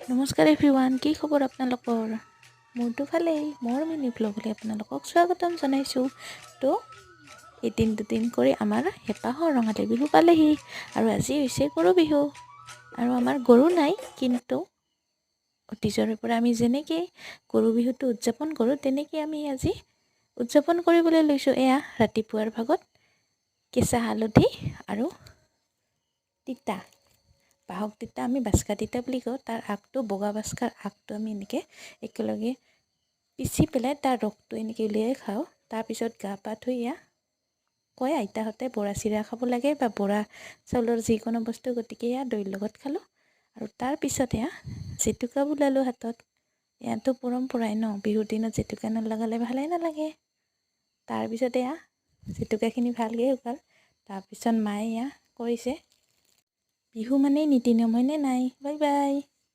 নমস্কাৰ এভৰিৱান, কি খবৰ আপোনালোকৰ? মোৰতো ভালেই। মোৰ মিনি ভ্লগলৈ আপোনালোকক স্বাগতম জনাইছোঁ। তো এদিন দুদিন কৰি আমাৰ হেঁপাহৰ ৰঙালী বিহু পালেহি আৰু আজি হৈছে গৰু বিহু। আৰু আমাৰ গৰু নাই, কিন্তু অতীজৰে পৰা আমি যেনেকৈ গৰু বিহুটো উদযাপন কৰোঁ, তেনেকৈ আমি আজি উদযাপন কৰিবলৈ লৈছোঁ। এয়া ৰাতিপুৱাৰ ভাগত কেঁচা হালধি আৰু তিতা, বাহক তিতা, আমি বাচকা তিতা বুলি কওঁ, তাৰ আগটো, বগা বাচকাৰ আগটো আমি এনেকৈ একেলগে পিচি পেলাই তাৰ ৰসটো এনেকৈ উলিয়াই খাওঁ। তাৰপিছত গা পা ধুই এয়া কয় আইতাহঁতে বৰা চিৰা খাব লাগে বা বৰা চাউলৰ যিকোনো বস্তু, গতিকে এয়া দৈৰ লগত খালোঁ। আৰু তাৰপিছত এয়া জেতুকা বুলালোঁ হাতত। এয়াতো পৰম্পৰাই ন, বিহুৰ দিনত জেতুকা নলগালে ভালেই নালাগে। তাৰপিছত এয়া জেতুকাখিনি ভালকৈ শুকাল। তাৰপিছত মায়ে এয়া কৰিছে। বিহু মানেই নীতি নিয়ম, হয়নে নাই? Bye bye.